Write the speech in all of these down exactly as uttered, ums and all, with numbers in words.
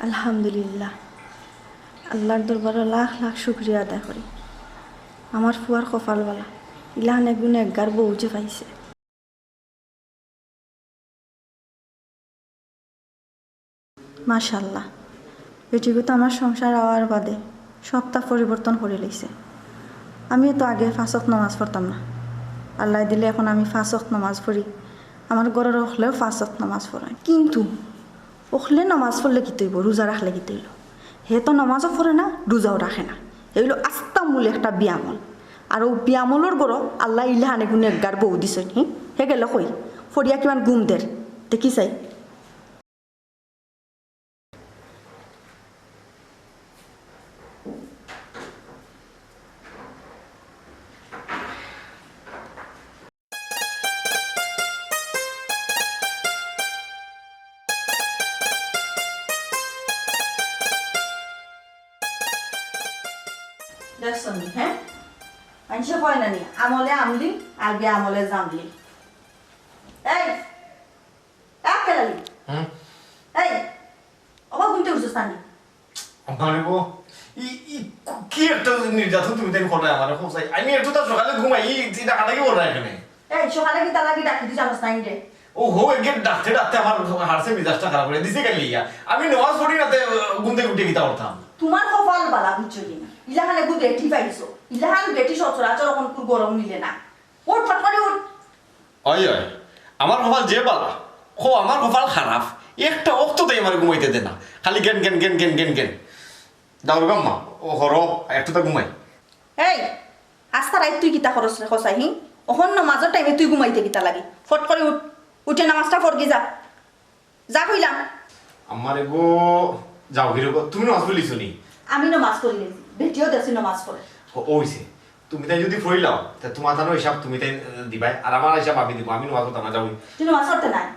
আলহামদুলিল্লাহ, আল্লার দরবারো লাখ লাখ শুকরিয়া আদায় করি। আমার ফুয়ার কপাল বালা, ইলাখান গুনেগার বউ যে পাইছে। মাশাআল্লাহ, বেটিগু তো আমার সংসার আওয়ার বাদে সবটা পরিবর্তন করিলাইছে। আমি তো আগে পাঁচ ওয়াক্ত নামাজ পড়তাম না, আল্লায় দিলে এখন আমি পাঁচ ওয়াক্ত নামাজ পড়ি। আমার ঘরর অকলেও পাঁচ ওয়াক্ত নামাজ পড়ইন, কিন্তু অকলে নামাজ পড়লে কিতা অইবো, রোজা রাখলে কিতা অইলো? হে তো নামাজও পড়ে না, রোজাও রাখে না। হে অইলো আস্তা মূল একটা বেআমল। আর অউ বেআমলর ঘরো আল্লায় ইলাখান গুনেগার বউ দিছইন, হি? হে গেলো কই? পড়িয়া কিমান ঘুম দের, দেখি চাই। দেখছনি, হে? মানষে কয় না নি, আমলে আমলি আর বেআমলে জামলি। এই, কাক খেলালি? হুম? এই, অবা ঘুম থাকি উঠছস না নি? আরে গো, ই, ই, কি একটা নির্যাতন তুমি তাইন কররায় আমারে, খুব চাই। আমি একটু তো সকালে ঘুমাই, ই, ই ডাকাডাকি কররায় কেনে? এই, সকালে কিতা লাগি ডাকি তুই জানোস না নি রে? ও হো, একে ডাকতে ডাকতে আমার হারছে, মেজাজটা খারাপ করি দিছে কালি ইয়া। আমি নামাজ পড়ি না তে, আহ, ঘুম থাকি উঠি কিতা করতাম? তুমার কপাল বালা বুঝছো নি? ইলাখান এগু বেটি পাইছো। ইলাখান বেটি সচরাচর অখন কুনু ঘরো মিলে না। উঠ, ফট করি উঠ। অয়, অয়। আমার কপাল যে বালা, কও আমার কপাল খারাপ। একটা ওয়াক্ত তাই আমারে ঘুমাইতে দে না। খালি gain, gain, gain, gain, gain, gain. দাও রে আম্মা, ও হরো, একটু তো ঘুমাই। এই, আস্তা রাইত তুই কিতা করস রে কছাই, হি? অখন নামাজর টাইমে তুই ঘুমাইতে কিতা লাগি? ফট করি উঠ, উঠে নামাজটা পড়গি যা। যা কইলাম। আমারে গো, যাও গিরো গো, তুমি নামাজ পড়িলিছো নি? আমি নামাজ পড়িলিছি, বেটিও দেখছি নামাজ পড়ে। ও, অইছে। তুমি তাইন যুদি পড়িলাও, তে তুমার তানর হিসাব তুমি তাইন, আহ, দিবায়, আর আমার হিসাব আমি দিমু, আমি নামাজ পড়তাম না, যাও। তুই নামাজ পড়তে নায়?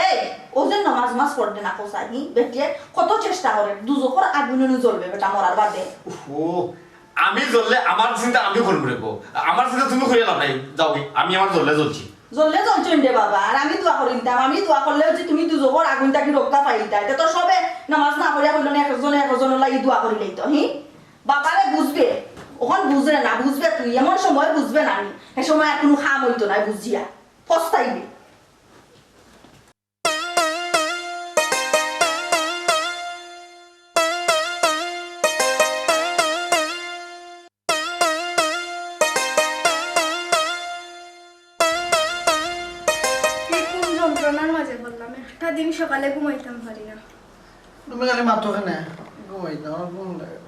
এই, অউ যে নামাজ, নামাজ পড়তে না কছাই, হি? বেটিয়ে কত চেষ্টা করে, দুজখর আগুনে নু জ্বলবে বেটা মরার বাদে। উফ, ও, আমি জ্বললে আমার চিন্তা আমি করমু রে গো, আমার চিন্তা তুমি করিয়া লাভ নাই, যাও গি, আমি আমার জ্বললে জ্বলছি। জ্বললে জ্বলছইন রে বাবা, আর আমি দোয়া করিতাম, আমি দোয়া করলেও যে তুমি দুজখর আগুন থাকি রক্ষা পাইতায়, তে তো সবে নামাজ না পড়িয়া কইলো না, একজনে একজনর লাগি দোয়া করিলাইতো, হি? বাবারে বুঝবে, অখন বুঝে না, বুঝবে তুই, এমন সময় বুঝবে না নি, হে সময় আর কুনু কাম অইতো নায় বুঝিয়া, পস্তাইবে। কি কুন যন্ত্রণার মাঝে পড়লাম, একটা দিন সকালে ঘুমাইতাম পারি না। তুমি খালি মাতো কেনে? ঘুমাইতাম, আমার ঘুম লাগে।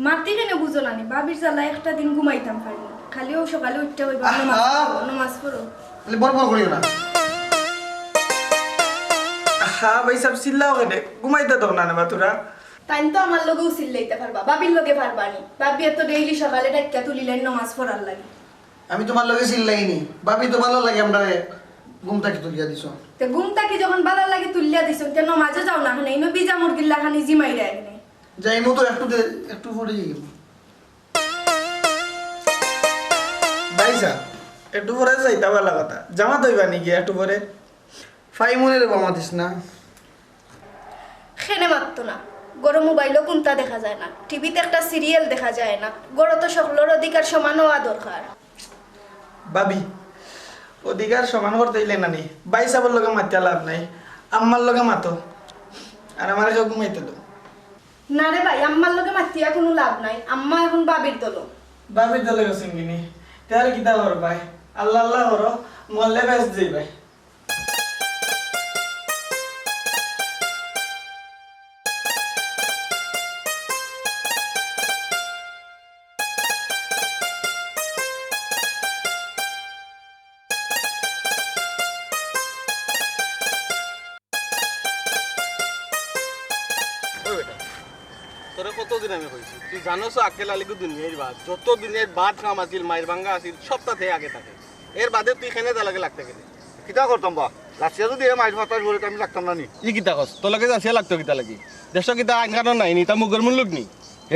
মাতি কেনে বুঝো না নি? ভাবির জ্বালায় একটা দিন ঘুমাইতাম পারি না। খালি অউ সকালে উঠিয়া কইবা, আহা! "নামাজ পড়ো, নামাজ পড়ো।" খালি বড় বড় করিও না। আহা, ভাইসাব, চিল্লাও কেনে? ঘুমাইতা দেও না নি বা তুরা? তাইন তো আমার লগেও চিল্লাইতা পারবা, ভাবির লগে পারবা নি? ভাবিয়ে তো ডেইলি সকালে ডাকিয়া তুলিলাইন নামাজ পড়ার লাগি। আমি তুমার লগে চিল্লাই নি, ভাবি তো ভালার লাগি আমরারে ঘুম থাকি তুলিয়া দিছো। তে ঘুম থাকি যখন ভালার লাগি তুলিয়া দিছো, তে নামাজে যাও না কেনে? ইনো ভিজা মুরগির লাখান জিমাইরায় কেনে? যাইমু তো একটু দে-, একটু পরে যাইমু। ভাইসাব, একটু পরে যাইতা ভালা কথা। জামাত অইবা নি গিয়া একটু পরে? ফাইমুনে রে বা মাতিস না। কেনে মাততো না? ঘরো মোবাইলো কুন্তা দেখা যায় না, টিভিত একটা সিরিয়াল দেখা যায় না, ঘরো তো সকলর অধিকার সমান অওয়া দরকার। ভাবি, অধিকার সমান করতে অইলে নানি, ভাইসাবর লগে মাতিয়া লাভ নাই, আম্মার লগে মাতো। আর আমারে কেউ ঘুমাইতে দেও। না রে ভাই, আম্মার লগে মাতিয়া কুনু লাভ নাই, আম্মা এখন ভাবির দলো। ভাবির দলে গেছইন গি নি? তে আর কিতা করবায়? আল্লাহ আল্লাহ করো, মরলে বেহেস্ত যাইবায়। ওই বেটা, তোরে কতদিন আমি কইছি, তুই জানোস আক্কেল আলীগু দুনিয়ার বাদ, যত দুনিয়ার বাদ কাম আছিল, মাইর ভাঙ্গা আছিল, সবটাতে আগে থাকে। এর বাদে তুই কেনে তার লগে লাগতে গেলি? কিতা করতাম বা? লাচিয়া যদি এ মাইর ফাতাস করে, আমি লাগতাম না নি। ই কিতা কস? তোর লগে যাচিয়া লাগতো কিতা লাগি? দেশো কিতা আইন কানুন নাই নি? তা মুগর মুল্লুক নি?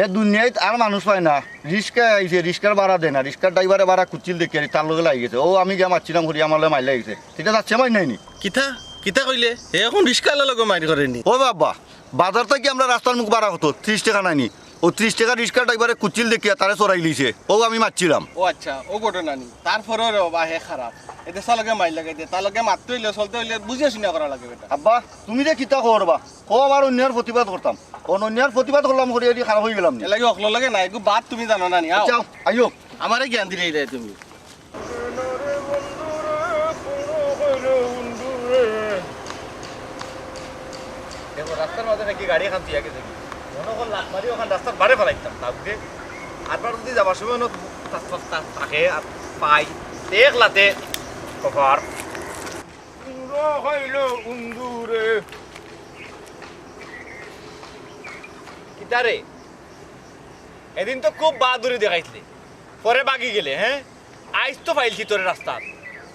এ দুনিয়াত আর মানুষ পায় না। রিস্কা আইছে, রিস্কার ভাড়া দেয় না। রিস্কার ড্রাইভারে ভাড়া কুচিল দেখি আর তার লগে লাগি গেছে। ও আমি গিয়া মারছিলাম করি, আমার লগে মাইর লাগি গেছে। ঠিক আছে, যাচ্ছে মাইর নাই নি? কিতা? কিতা কইলে? হে অখন রিস্কাআলার লগে মাইর করেনি? ও বাবা, বাজার থাকি আমরা রাস্তার মুখ বারা কত ত্রিশ টেকা নায়নি, অউ ত্রিশ টেকা রিস্কা ড্রাইভারে কুচিল দেখিয়া তারে চড়াইলিছে, অউ আমি মারছিলাম। ও আচ্ছা, অউ ঘটনা নি। তারপরেও রে বাবা, হে খারাপ। এ দেশার লগে মাইর লাগাইতে, তার লগে মাততে অইলে, চলতে অইলে বুঝিয়া শুনিয়া করা লাগে বেটা। আব্বা, তুমি যে কিতা কও রে বা, কও আবার অন্যায়র প্রতিবাদ করতাম। অখন অন্যায়র প্রতিবাদ করলাম করি এটি খারাপ অইগেলাম নি। এর লাগি অকলর লগে না, এগু বাদ তুমি জানো না নি, আও। যাও, আইও। আমারে জ্ঞান দিরায় তুমি। দেখো, রাস্তার মাঝে নাকি গাড়ি এখান থুইয়া গেছে কি? মনো কর লাত মারি অখান রাস্তার বারে ফালাইতাম, তাও দে। আরবার যদি যাবার সময় অনো তা-, তা-, তা-, তাকে আর পাই, এক লাতে কপার। উন্দুরে। কিতারে? এদিন তো খুব বাহাদুরি দেখাইছলে, পরে বাগি গেলে, হ্যাঁ? আইজ তো পাইলছি তোরে রাস্তাত।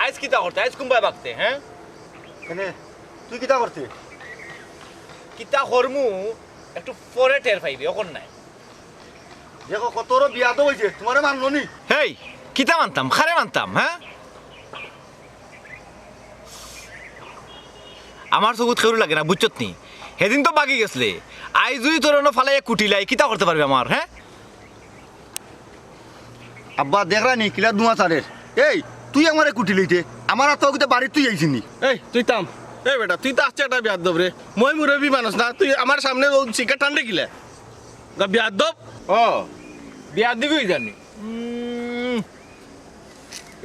আইজ কিতা করতে? আইজ কুনবায় বাগতে, হ্যাঁ? কেনে? তুই কিতা করতে? কিতা করমু, একটু পরে টের পাইবে, অখন নায়। দেখো, কত বড় বিয়াদব অইছে, তুমারে মানলো নি? হেই, কিতা মানতাম? কারে মানতাম, হ্যাঁ? আমার চকুত কেউরে লাগে না, বুঝছত নি? হেদিন তো বাগি গেছলে, আইজ যদি তোরে অনো ফালাইয়া কুটিলাই, কিতা করতে পারবে আমার, হ্যাঁ? আব্বা, দেখরায় নি, কিলা ধুমা ছাড়ের। এই, তুই আমারে কুটিলাইতে, আমার আত কিতা বাড়িত তুই আইছিস নি? এই, তুই থাম। এই বেটা, তুই তো আস্তা একটা বিয়াদব রে। মই মুরব্বি মানুষ না, তুই আমার সামনে অউ শিকার টানরে কিলা? গা বিয়াদব। ও, বিয়াদবি অই জানি। উম,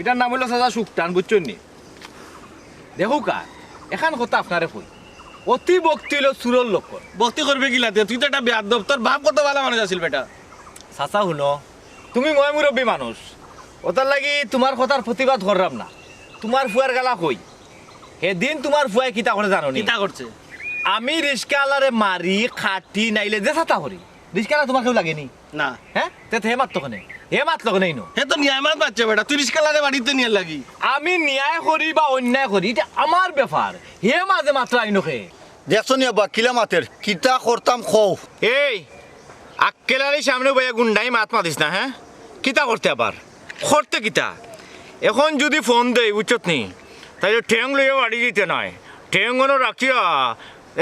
ইটার নাম অইলো চাচা সুখ টান, বুঝছইন নি? দেখউক্কা, এখান কথা আপনারে কই, অতি ভক্তি অইলো চুরর লক্ষণ। ভক্তি করবে কিলাতে? তুই তো একটা বেয়াদ্দব, তোর বাপ কত ভালা মানুষ আছিল বেটা। চাচা হুনো, তুমি ময়-মুরব্বি মানুষ, অতার লাগি তুমার কথার প্রতিবাদ কররাম না। তুমার ফুয়ার গালা কই, হেদিন তুমার ফুয়ায় কিতা করে জানো নি? কিতা করছে? আমি রিস্কাআলারে মারি, কাটি, নাইলে যেছাতা করি, রিস্কাআলা তুমার কেউ লাগে নি? না। হ্যাঁ? তে, তে হে মাতলো কেনে? হে মাতলো কেনে ইনো? হে তো ন্যায় মাত মাতছে বেটা, তুই রিস্কাআলারে বাড়িত নিয়ার লাগি। আমি ন্যায় করি বা অন্যায় করি, ইটা আমার ব্যাপার। হে মাঝে মাতরা ইনো কে? দেখছো নি আব্বা, কিলা মাতের? কিতা করতাম কও? এই, আক্কেল আলীর সামনে বইয়া গুন্ডাই মাত মাতিস না, হ্যাঁ? কিতা করতে আবার? করতে কিতা? এখন যুদি ফোন দেই, বুঝছত নি? তাইলে ঠেং লইয়া বাড়ি যাইতে নায়। ঠেং অনো রাখিয়া,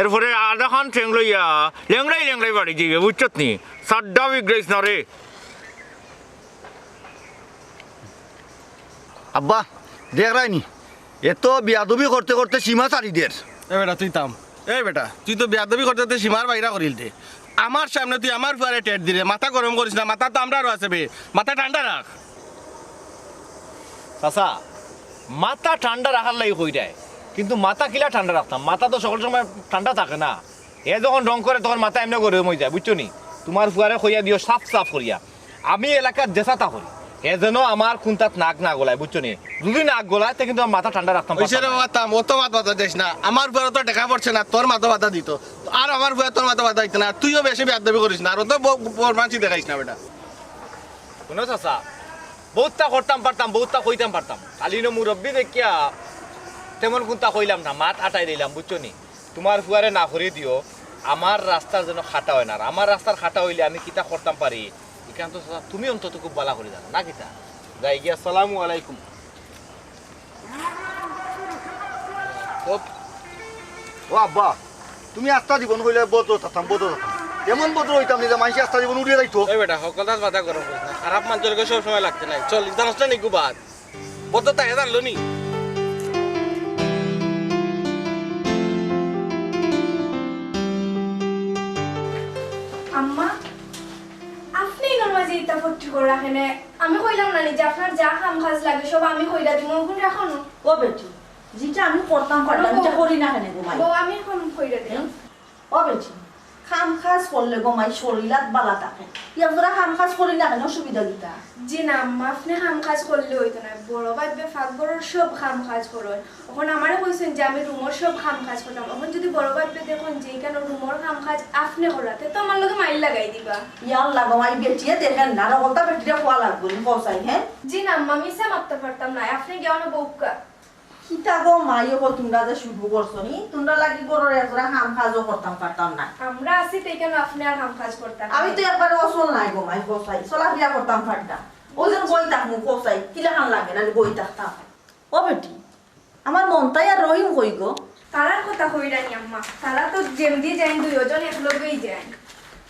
এরপরে আধাখান ঠেং লইয়া লেংড়াই লেংড়াই বাড়ি যাইবে, বুঝছত নি? সাড্ডা বিগড়াইস না রে। আব্বা, দেখরায় নি, এত বিয়াদবি করতে করতে সীমা ছাড়ি দের। এ বেটা, তুই থাম। এই বেটা, তুই তো বিয়াদবি করতে করতে সীমার বাইরা করিলতে। আমার সামনে তুই আমার ফুয়ারে টেট দিরে, মাথা গরম করিস না, মাথা তো আমরারও আছে বে, মাথা ঠান্ডা রাখ। চাচা, মাথা ঠান্ডা রাখার লাগি কইরায়, কিন্তু মাথা কিলা ঠান্ডা রাখতাম? মাথা তো সকল সময় ঠান্ডা থাকে না। হে যখন ঢং করে, তখন মাথা এমনে গরম অই যায়, বুঝছো নি? তুমার ফুয়ারে কইয়া দিও সাফ সাফ করিয়া, আমি এলাকাত যেছাতা করি, হে যেন আমার কুন্তাত নাক না গলায়, বুঝছো নি? যুদি নাক গলায়, তে কিন্তু আমার মাথা ঠান্ডা রাখতাম পারতাম না। বাবা, থাম, অত মাত বাতা দিস না। আমার ফুয়ার তো ঠেকা পড়ছে না, তোর মাথা বাতা দিতো। আর আমার ফুয়ায় তোর মাথা বাতা দিতো না, আর তুইও বেশি বেয়াদবি করিস না, আর অত ব-, বদমাশি দেখাইস না বেটা। হুনো চাচা, বউততা করতাম পারতাম, বউততা কইতাম পারতাম। খালি ইনো মুরব্বি দেখিয়া তেমন কুন্তা কইলাম না, মাত আটাই দিলাম, বুঝছো নি? তুমার ফুয়ারে না করি দিও, আমার রাস্তার যেন কাটা অয় না। আর আমার রাস্তার কাটা অইলে আমি কিতা করতাম পারি, ইখান তো চাচা তুমি অন্তত খুব ভালা করি জানো, না কিতা? যাইগি, আসসালামু আলাইকুম। ও, ও আব্বা, তুমি আস্তা জীবন কইলে ভদ্র থাকতাম, ভদ্র থাকতাম। এমন ভদ্র অইতাম নি যে মানষে আস্তা জীবন উড়িয়া যাইতো। এই বেটা, হকলতার মাথা গরম করিস না। খারাপ মানষর লগে সব সময় লাগতে নাই। চল, ইতা নষ্ট নিকু বাদ। ভদ্রতা হে জানলো নি? আম্মা, আপনে ইনোর মাঝে ইতা ফট্টি করা কেনে? আমি কইলাম না নি যে আপনার যা কাম কাজ লাগে সব আমি কইরা দিমু, অখন রাখো না। ও বেটি, যেটা আমি করতাম পারলাম, এটা করি না কেনে গো মাই? বউ, আমি অখন কইরা দিলাম। হুম? ও বেটি, কাম কাজ করলে গো মাই শরীলাত বালা থাকে। ইয়ার দ্বারা কাম কাজ করি না কেনে, অসুবিধা কিতা? জি না আম্মা, আপনে কাম কাজ করলে অইতো না। বড় ভাইবে পাকঘরর সব কাম কাজ করইন। অখন আমারে কইছইন যে আমি রুমর সব কাম কাজ করতাম। অখন যুদি বড় ভাইবে দেখইন যে ইখানো রুমর কাম কাজ আপনে কররা, তে তো আমার লগে মাইর লাগাই দিবা। ইয়াল্লা গো মাই, বেটিয়ে দেখের না, হকলতা বেটিরে কওয়া লাগবো নি, কও চাই, হ্যাঁ? জি না আম্মা, মিছা মাততাম পারতাম না, আপনে গিয়া অনো বউক্কা। কিতা গো মাই, অখন তুমরা যে শুরু করছো নি, তুমরার লাগি ঘরর একজরা কাম কাজও করতাম পারতাম না। আমরা আছি তে কেনে আপনে আর কাম কাজ করতা না? আমি তো একবারে অচল নায় গো মাই, কও চাই, চলাফিরা করতাম পারতাম। অউ যে বই থাকমু, কও চাই, কিলাখান লাগে না বই থাকতাম? ও বেটি, আমার মন্তাই আর রহিম কই গো? তারার কথা কইরানি আম্মা, তারা তো যেমদি যাইন দুইজন একলগেই যাইন।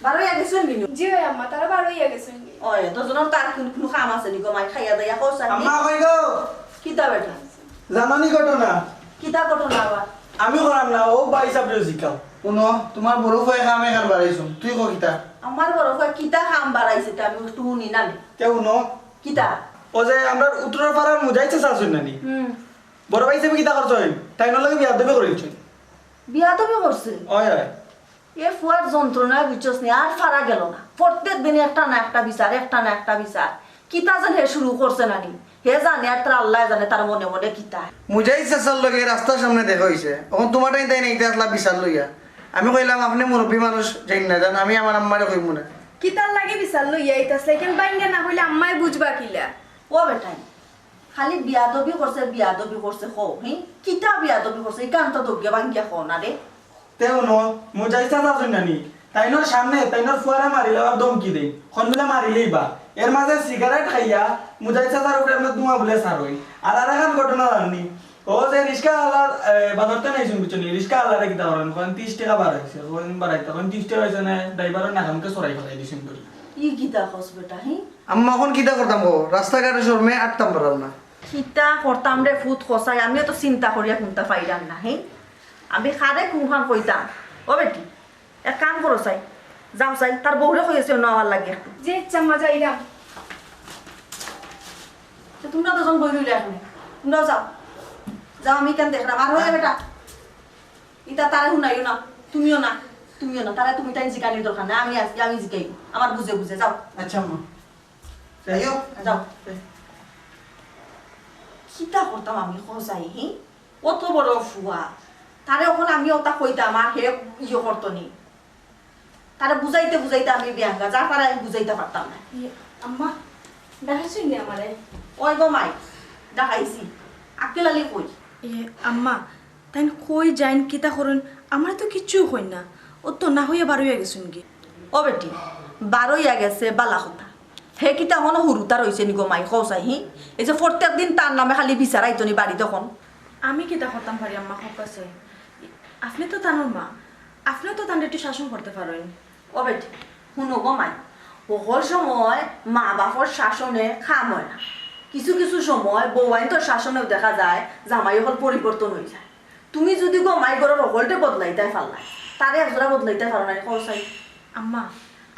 বারইয়া গেছইন নি? জি অয় আম্মা, তারা বারইয়া গেছইন নি। ওই, দুইজনর তো আর কুন, কুনু কাম আছে নি গো মাই, খাইয়া দাইয়া কও চাইন নি? আম্মা কই গো? কিতা বেটা? জানো নি ঘটনা? কিতা ঘটনা আবার? আমি কইরাম না, অউ ভাইসাবরে জিকাও। হুনো, তুমার বড় ভাই কামে কান বাড়াইছইন, তুই ক কিতা? আমার বড় ভাই কিতা কাম বাড়াইছে তে আমি একটু হুনি না নি। তে হুনো। কিতা? অউ যে আমরার উত্তরর পাড়ার মুজাহিদ চাচা আছইন না নি? হুম। বড় ভাইসাবে কিতা করছইন? তাইনর লগে বিয়াদবি করিলছইন। বিয়াদবি করছে? অয়, অয়। এ ফুয়ার যন্ত্রণায় বুঝছস নি, আর পারা গেল না। প্রত্যেক দিন একটা না একটা বিচার, একটা না একটা বিচার। কিতা যেন হে শুরু করছে না নি? হে জানে আর তার আল্লায় জানে তার মনে মনে কিতা। মুজাহিদ চাচার লগে রাস্তার সামনে দেখা অইছে। অখন তুমার টাইম তাইন আইতা আছলা বিচার লইয়া। আমি কইলাম, "আপনে মুরব্বি মানুষ, যাইন না, যান, আমি আমার আম্মারে কইমু না।" কিতার লাগি বিচার লইয়া আইতা আছলা? ইখান ভাইঙ্গা না কইলে আম্মায় বুঝবা কিলা? ও বেটাইন, খালি বিয়াদবি করছে, বিয়াদবি করছে কও, হি? কিতা বিয়াদবি করছে? ইখান তো দগিয়া ভাঙ্গিয়া কও না রে। তে হুনো, মুজাহিদ চাচা আছইন না নি? তাইনর সামনে তাইনর ফুয়ারে মারিলাইবার ধমকি দেইন। কইন বুলে মারিলাইবা। এর মাঝে সিগারেট খাইয়া মুজাহিদ চাচার উপরে আমরার ধুমা বুলে ছাড়ইন। আর আরেকখান ঘটনা জানো নি? অউ যে রিস্কা আলার, এ, বাজার থাকি আইছইন বুঝছো নি? রিস্কা আলারে কিতা করইন? কইন ত্রিশ টেকা বাড়াইছে। কইন বাড়াইতা, কইন ত্রিশ টেকা অইছে না, ড্রাইভারর নাক মুখ ছড়াই ফালাই দিছইন ধরি। ই কিতা কস বেটা, হি? আম্মা, অখন কিতা করতাম কও? রাস্তাঘাটে শরমে আটতাম পারলাম না। কিতা করতাম রে ফুত কছাই, আমিও তো চিন্তা করিয়া কুনতা পাইরাম না, হে? আমি কারে কুনখান কইতাম? ও বেটি, এক কাম করো চাই, যাও চাই, তার বউরে কইছি অনো আওয়ার লাগি একটু। জি, আচ্ছা, আম্মা, যাইরাম। তো তুমরা দুইজন বই রইলে অখন, তুমরাও যাও, যাও, আমি ইখান দেখরাম। আর অয় বেটা, ইতা তারে হুনাইও না, তুমিও না, তুমিও না, তারে তুমি তাইন জিকানির দরকার নাই, আমি আছি, আমি জিকাইমু, আমার বুঝে বুঝে, যাও। আচ্ছা, আম্মা। যাইও। যাও। কিতা করতাম আমি, কও চাই, হি? অত বড় ফুয়া। তারে অখন আমি অতা কইতাম, আর হে ইয়ে করতো নি। তারে বুঝাইতে বুঝাইতে আমি বেহাঙ্গা, যার কারণে আমি বুঝাইতা পারতাম না। ইয়ে, আম্মা, ডাকাইছইন নি আমারে? ওই গো মাই, ডাকাইছি। আক্কেল আলী কই? ইয়ে, আম্মা, তাইন কই যাইন, কিতা করইন, আমারে তো কিচ্ছুউ কইন না। অউ তো না কইয়া বারইয়া গেছইন গি। ও বেটি, বারইয়া গেছে, বালা কথা। হে কিতা অখনো হুরুতা রইছে নি গো মাই, কও চাই, হি? এই যে প্রত্যেক দিন তার নামে খালি বিচার আইতো নি বাড়িত অখন। আমি কিতা করতাম পারি আম্মা, কউক্কা চাই? আপনে তো তানর মা, আপনেও তো তানরে একটু শাসন করতা পারইন। ও বেটি, হুনো গো মাই, হকল সময় মা বাপর শাসনে কাম অয় না। কিছু কিছু সময় বউয়াইন্তর শাসনেও দেখা যায় জামাই অকল পরিবর্তন অই যায়। তুমি যুদি গো মাই ঘরর হকলরে বদলাইতায় পারলায়, তারে একজরা বদলাইতায় পারো না নি, কও চাই? আম্মা,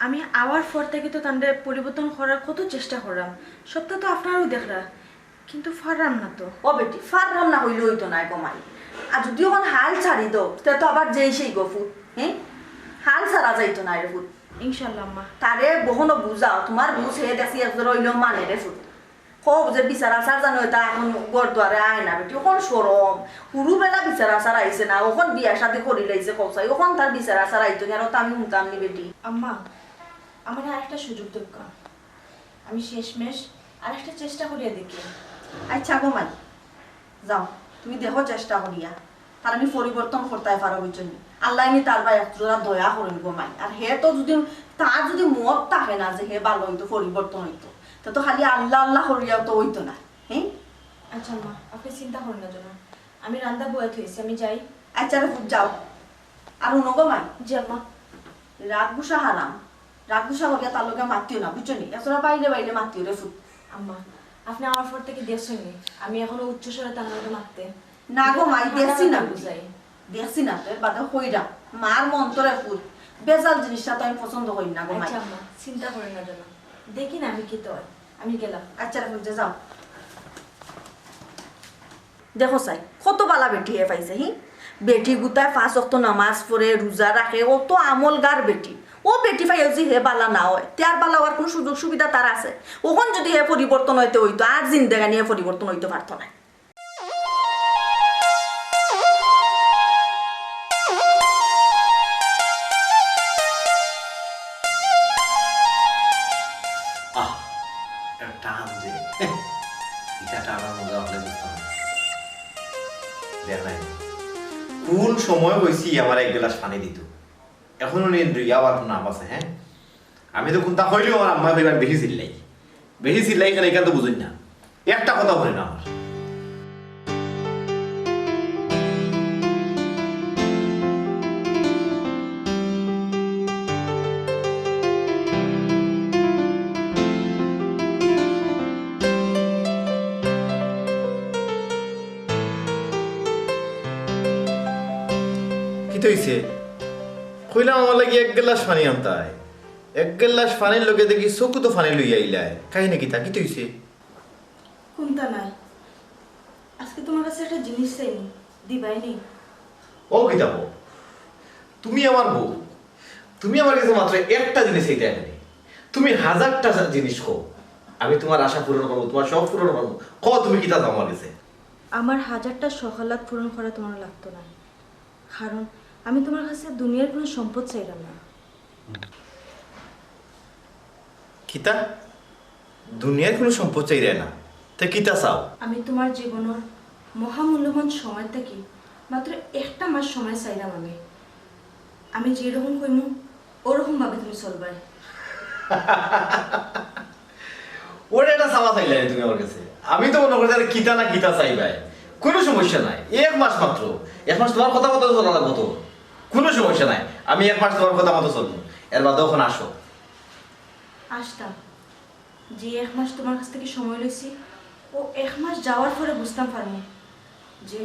আমি আওয়ার পর থাকি তো তানরে পরিবর্তন করার কত চেষ্টা কররাম, সবটা তো আপনারাও দেখরা, কিন্তু পাররাম না তো। ও বেটি, পাররাম না কইলে অইতো নায় গো মাই। আর যুদি অখন হাল ছাড়ি দেও, তে তো আবার যেই সেই গো ফুত, হে? হাল ছাড়া যাইতো নায় রে ফুত। ইনশাল্লাহ আম্মা। তারে অখনো বুঝাও, তুমার বুঝ হে দেখছি একজরা অইলেও মানে রে ফুত। কও যে বিচার আচার জানো, ইতা অখন ঘর দুয়ারে আয় না বেটি, অখন শরম। হুরু বেলা বিচার আচার আইছে না, অখন বিয়া শাদি করিলাইছে, কও চাই, অখন তার বিচার আচার আইতো নি, আর অতা আমি হুনতাম নি বেটি। আম্মা, আমারে আরেকটা সুযোগ দেউক্কা, আমি শেষমেশ আরেকটা চেষ্টা করিয়া দেখি। আচ্ছা গো মাই, যাও, তুমি দেখো চেষ্টা করিয়া। তারে নি পরিবর্তন করতায় পারো, বুঝছো নি? আল্লায় নি তার বায় একজরা দয়া করইন গো মাই। আর হে তো যুদি, তার যুদি মত থাকে না যে হে ভালা অইতো, পরিবর্তন অইতো, তে তো খালি আল্লাহ আল্লাহ করিয়াও তো অইতো না, হে? আচ্ছা আম্মা, আপনে চিন্তা করইন না যেন, আমি রান্দা বওয়াই থইছি, আমি যাই। আচ্ছা রে ফুত, যাও। আর হুনো গো মাই। জি আম্মা। রাগ গুসা হারাম, রাগ গুসা করিয়া তার লগে মাতিও না, বুঝছো নি? একজরা বাইরে বাইরে মাতিও রে ফুত। আম্মা, আপনে আওয়ার পর থাকি দেখছইন নি, আমি অখনো উচ্চ স্বরে তার লগে মাততে। না গো মাই, দেখছি না। দেখছি না, তো এর বাদে কইরাম। মার মন তো রে ফুত, ভেজাল জিনিসটা তো আমি পছন্দ করি না গো মাই। আচ্ছা আম্মা, চিন্তা করইন না যেন, দেখি না আমি কিতা অয়, আমি গেলাম। আচ্ছা রে ফুত, যাও। দেখো চাই, কত ভালা বেটি হে পাইছে, হি? বেটি গুতায় পাঁচ ওয়াক্ত নামাজ পড়ে, রুজা রাখে, অত আমলগার বেটি। অউ বেটি পাইয়া যুদি হে ভালা না অয়, তে আর ভালা অওয়ার কুনু সুযোগ সুবিধা তার আছে? অখন যুদি হে পরিবর্তন অইতে অইতো, আর জিন্দেগানি হে পরিবর্তন অইতো পারতো নায়। আহ, একটা টান যে। ইটা টানার মজা আপনে বুঝতা না। দেখ নাই, কুন সময় কইছি আমারে এক গ্লাস পানি দিতো। অখনো নি দুই আবার নাম আছে, হে? আমি তো কুনতা কইলেও আমার আম্মায় কইবা আমি বেশি চিল্লাই। বেশি চিল্লাই কেনে, ইখান তো বুঝইন না। একটা কথা হুনইন না আমার। কিতা অইছে? কইলাম আমার লাগি এক গ্লাস পানি আনতায়। এক গ্লাস পানির লগে দেখি চকুত পানি লইয়া আইলায়। কাহিনী কিতা? কিতা অইছে? কুন্তা নাই। আজকে তুমার কাছে একটা জিনিস চাইমু, দিবায়নি? ও কিতা বউ, তুমি আমার বউ, তুমি আমার কাছে মাত্র একটা জিনিস চাইতায় নানি? তুমি হাজারটা জিনিস কও, আমি তুমার আশা পূরণ করমু, তুমার শখ পূরণ করমু। কও তুমি কিতা চাও আমার কাছে? আমার হাজারটা শখ আহ্লাদ পূরণ করা তুমার লাগতো নায়, কারণ আমি তুমার কাছে দুনিয়ার কুনু সম্পদ চাইরাম না। কিতা? দুনিয়ার কুনু সম্পদ চাইরায় না? তে কিতা চাও? আমি তুমার জীবনর মহামূল্যবান সময় থাকি মাত্র একটা মাস সময় চাইরাম আমি। আমি যেরকম কইমু, ওরকম ভাবে তুমি চলবায়। ওরে, এটা চাওয়া চাইলায় তুমি আমার কাছে? আমি তো মনে করি যে কিতা না কিতা চাইবায়। কুনু সমস্যা নাই, এক মাস মাত্র। এক মাস তুমার কথা মতো চলা লাগবো তো। কুনু সমস্যা নাই, আমি এক মাস তুমার কথা মতো চলমু। এর বাদে অখন আসো। আসতাম। যে এক মাস তুমার কাছ থাকি সময় লইছি, ও এক মাস যাওয়ার পরে বুঝতাম পারমু যে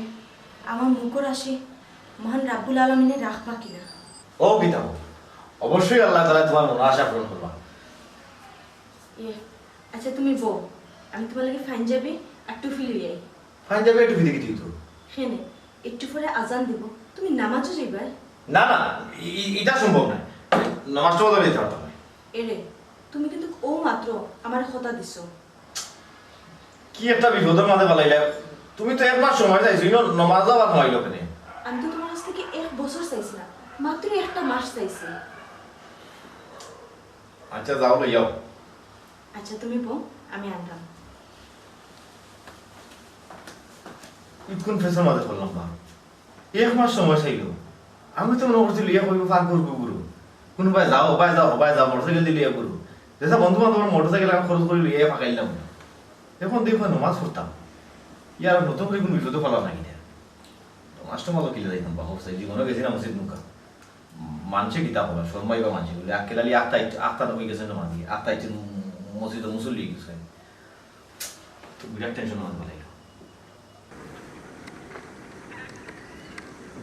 আমার মুখর হাসি মহান রাব্বুল আলামিনে রাখবা কিনা। ও কিতা বউ, অবশ্যই আল্লাহ তাআলা তুমার মনর আশা পূরণ করবা। এ, আচ্ছা তুমি বও, আমি তুমার লাগি পাঞ্জাবি আর টুপি লই আই। পাঞ্জাবি আর টুপি দেখি তুই তো। কেনে, একটু পরে আজান দিব, তুমি নামাজও যাইবায়? না, না, ই-, ই-, ইটা সম্ভব নায়। নামাজ টামাজ আমি দিতে পারতাম না। এরে, তুমি কিন্তু ও মাত্র আমার কথা দিছো। কি একটা বিপদর মাঝে ফালাইলা। তুমি তো এক মাস সময় চাইছো, ইনো নামাজ আবার ফালাইলো কেনে? আমি তো তুমার কাছ থাকি এক বছর চাইছি না, মাত্র একটা মাস চাইছি। আচ্ছা, যাও, লই যাও। আচ্ছা, তুমি বও, আমি আনতাম। ইতকুন ফেসর মাঝে পড়লাম বা। এক মাস সময় চাইলো। আমি তো মনে করছি লইয়া কইবো পার করবো গুরু। কুনুবায় যাও, হবায় যাও, হবায় যাও, মোটরসাইকেল দি লইয়া গুরু। যেতা বন্ধু বান্ধবর মোটরসাইকেল আমি খরচ করি লইয়া ফাঁকাইলাম। অখন দেখি নামাজ পড়তাম। ইয়ার নতুন করি কুনু বিপদো ফালা নাকি না? নামাজ টামাজও কিলা যাইতাম বা, হবায় জীবনও গেছি না মসজিদ মুখা। মানষে কিতা কইবা, শরমাইবা মানষে। বলে, আক্কেল আলী আখতা, আখতা নবী গেছে নামাজি, আখতা ইচ্ছে মসজিদে মুসল্লি গেছে। তো বিরাট টেনশন আমার বানাইল।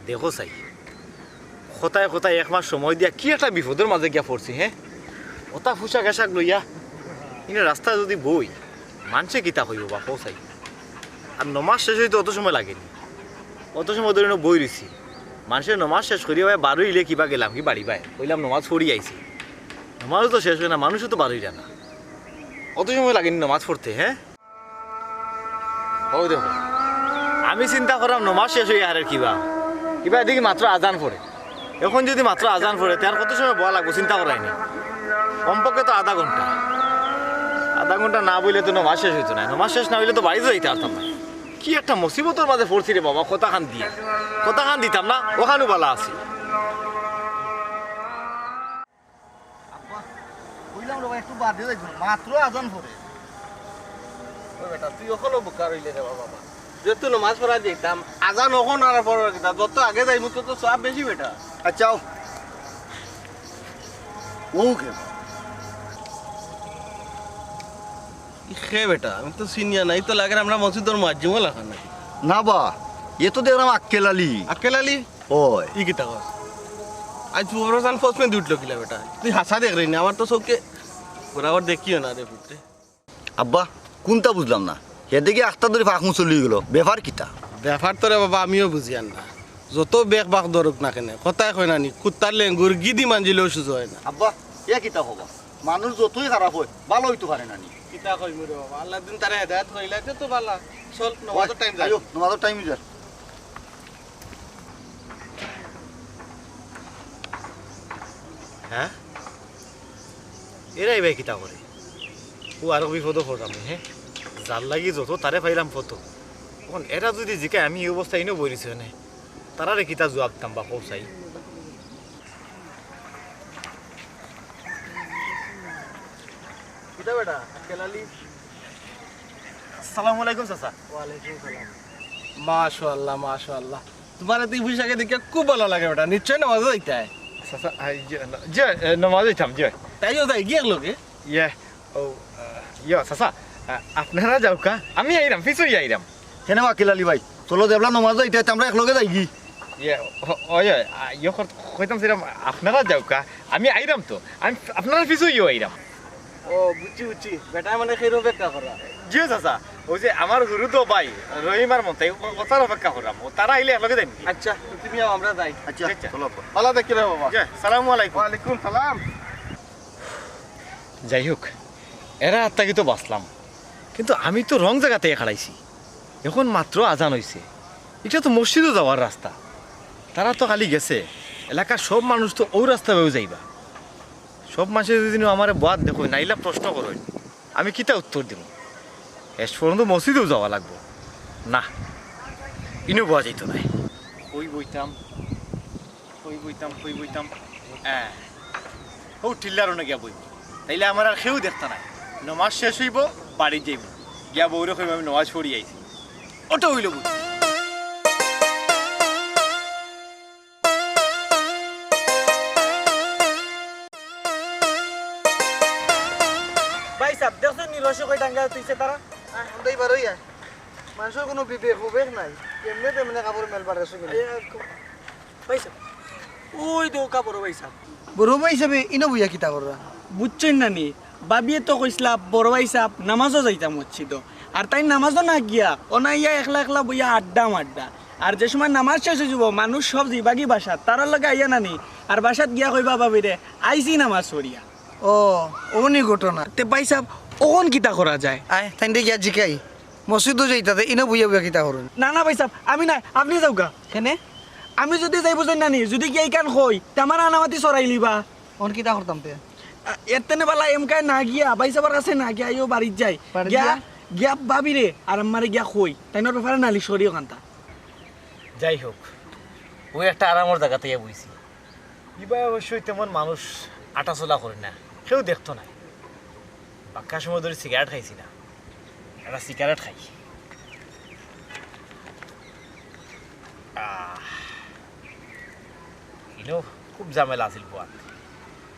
দেখো চাই, কথায় কথায় এক মাস সময় দিয়া কি একটা বিপদর মাঝে গিয়া পড়ছি, হে? অতা পোশাক আশাক লইয়া ইনো রাস্তায় যদি বই, মানষে কিতা কইবো বা, কও চাই। আর নমাজ শেষ অইতে অত সময় লাগেনি, অত সময় ধরি ইনো বই রইছি। মানষে নমাজ শেষ করিয়া বারইলে কিবা গেলাম কি বাড়ি বায়, কইলাম নমাজ পড়ি আইছি, নমাজও তো শেষ অয় না, মানুষও তো বারইরা না, অত সময় লাগেনি নমাজ পড়তে, হে? অউ দেখো, আমি চিন্তা করলাম নমাজ শেষ অইয়া হারের কিবা, কিবা এদিকে মাত্র আজান পড়ে। অখন যদি মাত্র আজান পড়ে, তে আর কত সময় বওয়া লাগবো চিন্তা করায়নি। কমপক্ষে তো আধা ঘন্টা, আধা ঘন্টা না বইলে তো নমাজ শেষ অইতো নায়। নমাজ শেষ না অইলে তো বাড়িত যাইতাম পারতাম নায়। কি একটা মুসিবতর মাঝে পড়ছি রে বাবা, কথাখান দিয়া, কথাখান দিতাম না, অখানউ ভালা আছি। আব্বা, কইলাম রে বা, একটু বাদে যাইমু, মাত্র আজান পড়ে। ও বেটা, তুই অখনো বোকা রইলে রে বাবা। যেহেতু নমাজ পড়া যাইতাম, আজান অখন আর পড়ার কিতা, যত আগে যাইমু তত সওয়াব বেশি বেটা। আচ্ছা, আও। ও কে? ই কে বেটা? আমি তো চিনিয়ার না, ই তো লাগের আমরা মসজিদর মুয়াজ্জিমও লাখান নাকি? না বা, এ তো দেখরাম আক্কেল আলী। আক্কেল আলী? অয়। ই কিতা কস? আইজ বড় জান ফসমে উঠলো কিলা বেটা? তুই হাছা দেখরে নি, আমার তো চউখে বরাবর দেখিও না রে পুত্রে। আব্বা, কুনতা বুঝলাম না। হেদিকে আখতা ধরি ফাঁক মুসল্লি অইগেলো, ব্যাপার কিতা? ব্যাপার তো রে বাবা আমিও বুঝিয়ার না। যত বেক বাক ধরুক না কেনে, কথায় কয় না নি, কুত্তার লেঙ্গুর গিদি মাঞ্জিলেও সুজা অয় না। আব্বা, এ কিতা কও বা? মানুষ যতই খারাপ অয়, ভালা অইতো পারে না নি। কিতা কইমু রে বাবা, আল্লার দিন তারে হেদায়েত করিলাইতে তো ভালা। চল, নমাজর টাইম যার। আইও, নমাজর টাইম যার। হে? এরা ইবায় কিতা করে? অউ আরক বিপদো পড়লাম, হে? যার লাগি যত তারে পাইলাম কত। অখন এরা যদি জিকায় আমি ই অবস্থায় ইনো বই রইছি অনে, তারারে কিতা জুয়াব দিতাম বা কও চাই? কিতা বেটা, আক্কেল আলী? আসসালামু আলাইকুম চাচা। ওয়ালাইকুম সালাম। মাশাআল্লাহ, মাশাআল্লাহ। তুমারে তো ই পোশাকে দেখিয়া খুব ভালা লাগে বেটা। নিশ্চয় নমাজো যাইতায়? চাচা, আই, জি, ন-, জি, এ, নমাজো যাইতাম, জি। তাইও যাইগি একলগে? ইয়ে, ও, আ, ইয়ে, চাচা, আ, আপনারা যাউক্কা, আমি আইরাম, পিছে আইরাম। কেনে বা আক্কেল আলী ভাই, চলো যেবলা নমাজো যাইতায়, তে আমরা একলগে যাইগি। ইয়ে, ও-, ওই, ওই, আ, ইয়ে কর-, কইতাম চাইরাম, আপনারা যাউক্কা, আমি আইরাম তো, আমি আপনারার পিছু ইয়ে আইরাম। ও, বুঝছি, বুঝছি। বেটায় মানে খেইর অপেক্ষা করা। জি চাচা, ওই যে আমার হুরুতো ভাই, রহিম আর মন্তাই, ও-, ও তার অপেক্ষা কররাম। ও তারা আইলে একলগে যাইমু। আচ্ছা, তুমি আও, আমরা যাই। আচ্ছা, আচ্ছা। চলো আব্বা। ভালা থাকিও রে বাবা। জি, সালামু আলাইকুম। ওয়ালাইকুম সালাম। যাই হোক, এরা আত্মাকি তো বাঁচলাম, কিন্তু আমি তো রং জাগাত আইয়া খাড়াইছি। এখন মাত্র আজান অইছে, ইটা তো মসজিদো যাওয়ার রাস্তা। তারা তো খালি গেছে, এলাকার সব মানুষ তো অউ রাস্তা বায়উ যাইবা। সব মানষে যদি নু আমারে বওয়াত দেখইন, নাইলে প্রশ্ন করইন, আমি কিতা উত্তর দিমু? শেষ পর্যন্ত মসজিদেউ যাওয়া লাগবো। না, ইনো বওয়া যাইতো নায়। কই বইতাম, কই বইতাম, কই বইতাম? হ্যাঁ, অউ টিল্লার অনো গিয়া বইমু। তাইলে আমারে আর কেউ দেখতা নায়। নমাজ শেষ অইবো, বাড়িত যাইমু। গিয়া বউরে কইমু আমি নমাজ পড়ি আইছি। অটা অইলো বুঝি। ভাইসাব, দেখছো নি রশি কই টাঙ্গাইয়া থুইছে তারা? আহ, হুনতাই পারো ইয়া। মানষর কুনু বিবেক উবেক নাই। কেমনে তেমনে কাপড় মেল পারে সুবিধা। ভাইসাব, ওই দেউক্কা বড় ভাইসাব। বড় ভাইসাবে ইনো বইয়া কিতা কররা? বুঝছইন না নি? ভাবিয়ে তো কইছলা, বড় ভাইসাব, নামাজো যাইতাম মসজিদো। আর তাইন নামাজো না গিয়া, অনো আইয়া একলা একলা বইয়া আড্ডা মাড্ডা। আর যে সময় নামাজ শেষ অইযিবো, মানুষ সব যাইবাগি বাসাত, তারার লগে আইয়া না নি। আর বাসাত গিয়া কইবা ভাবিরে, "আইছি নামাজ পড়িয়া।" ও, অউ নি ঘটনা। তে ভাইসাব, অখন কিতা করা যায়? আয়, তাইনরে গিয়া জিকাই। মসজিদো যাইতা তে, ইনো বইয়া বইয়া কিতা করইন? না, না ভাইসাব, আমি নায়, আপনে যাউক্কা। কেনে? আমি যুদি যাই বুঝইন না নি, যুদি গিয়া ইখান কই, তে আমারে আনামাতি চড়াইলিবা। অখন কিতা করতাম তে? আ, এর তেনে ভালা এমকায় না গিয়া, ভাইসাবর কাছে না গিয়া, আইও বাড়িত যাই। বাড়িত গিয়া, গিয়া? গিয়া ভাবিরে আর আম্মারে গিয়া কই, তাইনর ব্যাপারে নালিশ করি অখানতা। যাই হোক, অউ একটা আরামর জাগাত আইয়া বইছি। ইবায় অবশ্য তেমন মানুষ আটাচলা করে না, কেউ দেখতো নায়। বাক্কা সময় ধরি সিগারেট খাইছি না, একটা সিগারেট খাই। আহ, ইনো খুব ঝামেলা আছিল বওয়াত।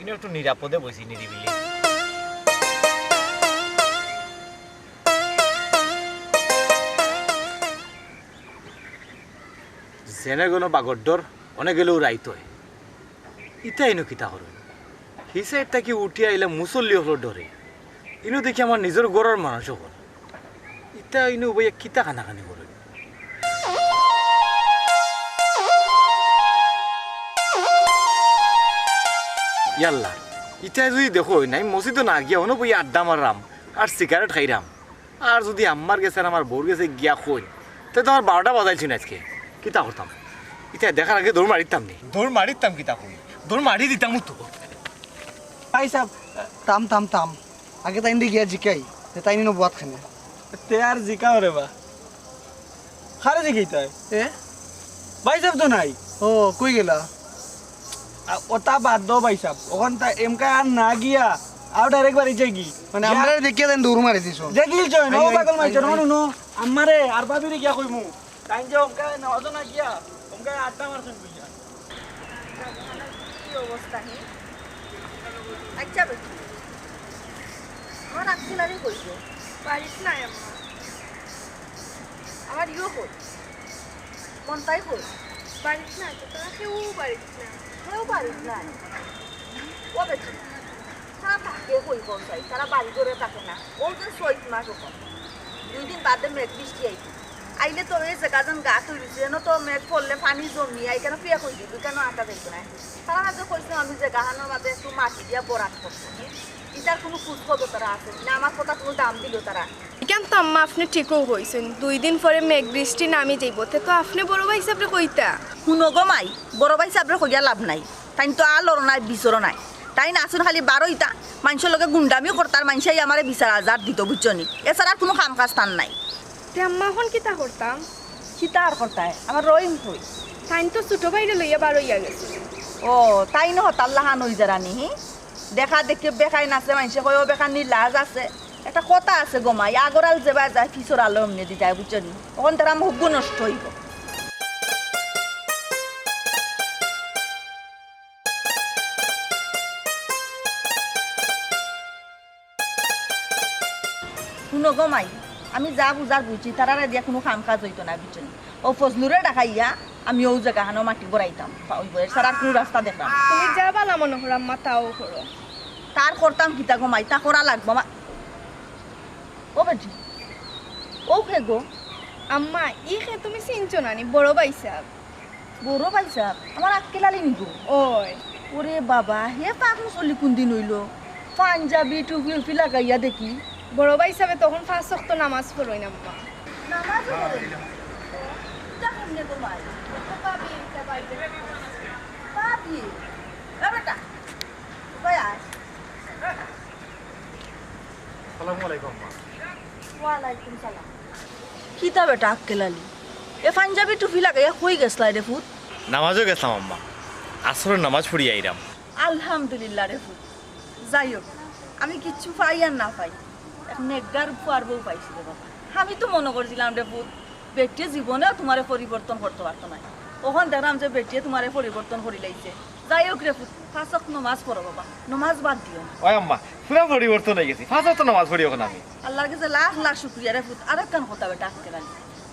ইনো একটু নিরাপদে বইছি, নিরিবিলি। যেনে গেলে বাগর ডর, অনে গেলেউ রাইত অয়। ইতা ইনো কিতা করইন? হি সাইড থাকি উঠিয়া আইলা মুসল্লি অকলর ডরে। ইনো দেখি আমার নিজর ঘরর মানুষ অকল। ইতা ইনো বইয়া কিতা কানাকানি করইন? ইয়াল্লা, ইতায় যুদি দেখইন, আমি মসজিদো না গিয়া অনো বইয়া আড্ডা মাররাম আর সিগারেট খাইরাম, আর যুদি আম্মার গেছে আর আমার বউর গেছে গিয়া কইন, তে তো আমার বারোটা বাজাইলছইন আইজকে। কিতা করতাম? ইতা দেখার আগে দৌড় মারিতাম নি। দৌড় মারিতাম কিতা কই? দৌড় মারি দিতাম তো। ভাইসাব, থাম, থাম, থাম। আগে তাইনরে গিয়া জিকাই, তে তাইন ইনো বওয়াত কেনে? তে আর জিকাও রে বা। কারে জিকাইতায়? এ? ভাইসাব তো নাই। ও, কই গেলা? আ, অতা বাদ দেও ভাইসাব। অখন তা এমকা আর না গিয়া, আও direct বাড়ি যাইগি। মানে, গিয়া আমরারে দেখিয়া তাইন দৌড় মারি দিছো। দেখিলছইন, আইও, ও আইও, পাগল মাইছইন, আইও, আইও। হুনো, আম্মারে আর ভাবিরে গিয়া কইমু। তাইন যে অমকা নামাজো না গিয়া, অমকা আড্ডা মারছইন কইয়া। কি অবস্থা হে? আচ্ছা বেটি, আমার আক্কেল আলী কই গো? বাড়িত নাই আম্মা। আমার ইয়ো কই? মন্তাই কই? বাড়িত নাই তো, তারা কেউ বাড়িত নাই। কেউ বাড়িত নাই? ও বেটি, তারা থাকে কই কও চাই? তারা বাড়ি ঘরে থাকে না। ও যে চৈত মাস অখন, দুই দিন বাদে মেঘ বৃষ্টি আইবো। আইলে তো এই জাগা যেন গাত অইগেছে, এনো তো মেঘ পড়লে পানি জমিয়া, ইখানো পেক অইযিবো, ইখানো আটা যাইতো না। তারা যে কইছে আমি জাগাখানর মাঝে একটু মাটি দিয়া ভরাট করছি, ইটার কুনু খোঁজ খবর তারা আছে না, আমার কথা কুনু দাম দিল তারা। ইখান তো আম্মা আপনে ঠিকউ কইছইন, দুই দিন পরে মেঘ বৃষ্টি নামি যাইবো, তে তো আপনে বড় ভাইসাবরে কইতা। হুনো গো মাই, বড় ভাইসাবরে কইয়া লাভ নাই, তাইন তো আলরও নাই, বিচরও নাই। তাইন আছইন খালি বারইতা, মানষর লগে গুন্ডামি করতা, আর মানষে আমারে বিচার আজার দিতো, বুঝছো নি? এছাড়া আর কুনু কাম কাজ তান নাই। তে আম্মা, অখন কিতা করতাম? কিতা আর করতায়? আমার রহিম কই? তাইন তো ছোট ভাইরে লইয়া বারইয়া গেছে। ও, তাইন হতার লাখান অই যারা নি, হি? দেখা দেখি বেখাইন আছে, মানষে কয়, "ও বেখানির লাজ আছে।" একটা কথা আছে গো মাই, "আগর আল যেবায় যায়, পিছর আলো এমনেদি যায়", বুঝছো নি? অখন তারা মুখ নষ্ট অইবো। হুনো গো মাই, আমি যা বুঝার বুঝছি, তারারে দিয়া কুনু কাম কাজ অইতো না, বুঝছো নি? ও ফজলুরে ডাকাইয়া আমি অউ জাগাখানো মাটি ভরাইতাম, পাউইব, এর ছাড়া আর কুনু রাস্তা দেখরাম না। তুমি যা বালা মনো করো আম্মা, তাও করো। তার করতাম কিতা গো মাই, তা করা লাগবো আমার। ও বেটি, ও কে গো? আম্মা, ই কে তুমি চিনছো না নি? বড় ভাইসাব। বড় ভাইসাব? আমার আক্কেল আলী নি গো? ওই। ওরে বাবা, হে পাক মুসল্লি কুনদিন অইলো? পাঞ্জাবি, টুপি, উপি লাগাইয়া দেখি। বড় ভাইসাবে তখন পাঁচ ওয়াক্ত নামাজ পড়ইন আম্মা। নামাজও পড়ইন? ইটা কেমনে গো মাই? ভাবি, ইটা বাইরে। ভাবি? এ বেটা, কই আয়? আসসালামু আলাইকুম, আম্মা। ওয়ালাইকুম সালাম। কিতা বেটা আক্কেল আলী, এ পাঞ্জাবি টুপি লাগাইয়া কই গেছলায় রে পুত? নামাজো গেছলাম, আম্মা। আসরর নামাজ পড়িয়া আইরাম। আলহামদুলিল্লাহ রে পুত। যাই হোক, আমি কিচ্ছু পাই আর না পাই, এক নেকগার ফুয়ার বউ পাইছি রে বাবা। আমি তো মনো করছিলাম রে পুত, বেটিয়ে জীবনেও তুমারে পরিবর্তন করতো পারতো নায়। অখন দেখরাম যে বেটিয়ে তুমারে পরিবর্তন করিলাইছে। যাই হোক রে পুত, পাঁচ ওয়াক্ত নামাজ পড়ো বাবা, নামাজ বাদ দিও না। ওই আম্মা, পুরা পরিবর্তন অইগেছি, পাঁচ ওয়াক্ত নামাজ পড়ি অখন আমি। আল্লার গেছে লাখ লাখ শুকরিয়া রে পুত। আরেকখান কথা বেটা আক্কেল আলী,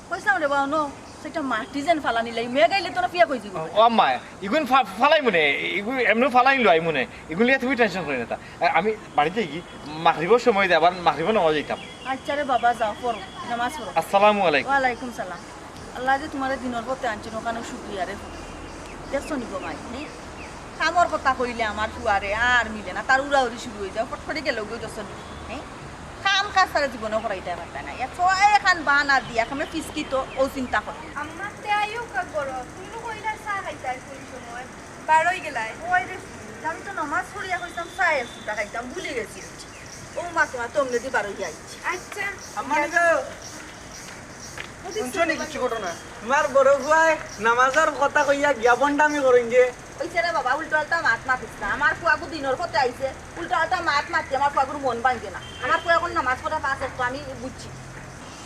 কইছলাম রে বাবা, অনো সেটা মাটি যেন ফালানি লাগি, মেঘ আইলে তো না পিয়া কই যাইবো। ও আম্মা, ইগুন ফা-, ফালাইমু নে, ইগুন এমনেউ ফালাইন লইমু নে, ইগুন লইয়া তুমি tension করিও না তা। আ-, আমি বাড়িত যাইগি, মাগরিবর সময় দে, আবার মাগরিবর নামাজ যাইতাম। আচ্ছা রে বাবা, যাও পড়ো, নামাজ পড়ো। আসসালামু আলাইকুম। ওয়ালাইকুম সালাম। আল্লায় যে তুমারে দিনর পথে আনছইন, অখানও শুকরিয়া রে। দেখছো নি গো মাই, হে? কামর কথা কইলে আমার ফুয়ারে আর মিলে না, তার উড়াউড়ি শুরু অই যায়, ফটফটি গেলেউ গো, দেখছো নি? হে? কাম কাজ তারে জীবনেও করাইতায় পারতায় না। এ ছয় এখান বাহানা দিয়া কেমনে ফিসকিতো অউ চিন্তা করে। আম্মা, তে আইও কা করো, তুমি তো কইলা চা খাইতায় কোন সময়, বারই গেলায়। ওই রে, আমি তো নামাজ পড়িয়া কইছলাম চা এক ফুটা খাইতাম, ভুলি গেছি। ও মা, তোমার তো অমনেদি বারই আইছি। আচ্ছা। আম্মা নি গো। হুনছো নি কিচ্ছু ঘটনা? তুমার বড় ফুয়ায় নামাজর কথা কইয়া গিয়া ভন্ডামি করইন যে। অইছে রে বাবা, উল্টা-পাল্টা মাত মাতিস না। আমার ফুয়াগু দিনর পথে আইছে, উল্টা-পাল্টা মাত মাতি আমার ফুয়াগুর মন ভাঙ্গে না। আমার ফুয়া অখন নামাজ পড়ে পাঁচ ওয়াক্ত, আমি বুঝছি।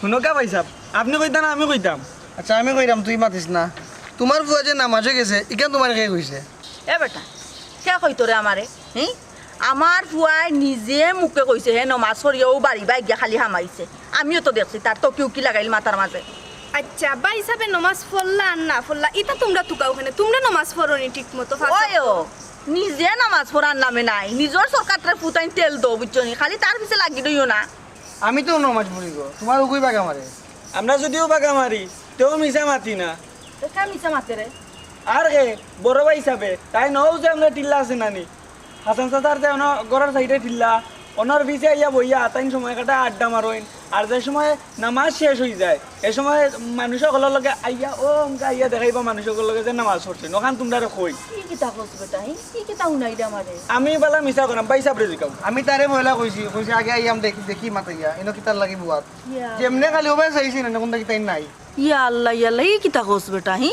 হুনো কা ভাইসাব, আপনে কইতা না আমি কইতাম? আচ্ছা, আমি কইরাম, তুই মাতিস না। তুমার ফুয়া যে নামাজো গেছে, ইখান তুমারে কে কইছে? এ বেটা, কে কইতো রে আমারে? হি? আমার ফুয়ায় নিজে মুখে কইছে, হে নমাজ পড়িয়া অউ বাড়ি বায় গিয়া খালি হামাইছে। আমিও তো দেখছি, তার তো কিউ কি লাগাইল মাথার মাঝে। আচ্ছা, ভাইসাবে নমাজ পড়লা আর না পড়লা, ইতা তুমরা তুকাও কেনে? তুমরা নমাজ পড়ো নি ঠিক মতো, পাঁচ ওই ও, ওয়াক্ত? নিজে নমাজ পড়ার নামে নাই, নিজর সরকারটারে ফুতাইন তেল দো, বুঝছো নি? খালি তার পিছে লাগি রইও না। আমি তো নমাজ পড়ি গো, তুমার উগুই বাগা মারে। আমরা যদিও বাগা মারি, তেও মিছা মাতি না। তো কে মিছা মাতে রে? আর কে? বড় ভাইসাবে, তাইন অউ যে আমরার টিল্লা আছে না নি? হাসান চাচার যে অনো ঘরর সাইডে টিল্লা, অনর পিছে আইয়া বইয়া তাইন সময় কাটায়, আড্ডা মারইন। আর যে সময় নামাজ শেষ অই যায়, এ সময় মানুষ অকলর লগে আইয়া, অউ অমকা আইয়া দেখাইবা মানুষ অকলর লগে যে নামাজ পড়ছইন, অখান তুমরারে কই। ই কিতা কস বেটা, ই? ই কিতা হুনাইলে আমারে? আমি বালা মিছা কইরাম, ভাইসাবরে জিকাও। আমি তারে পয়লা কইছি, কইছি আগে আইয়াম দেখি, দেখি মাতাইয়া, ইনো কিতার লাগি বুয়াত। ইয়া। যেমনে খালি অবায় চাইছি না, কুনতা কিতাই নাই। ইয়া আল্লাহ, ইয়া আল্লাহ, ই কিতা কস বেটা, হি?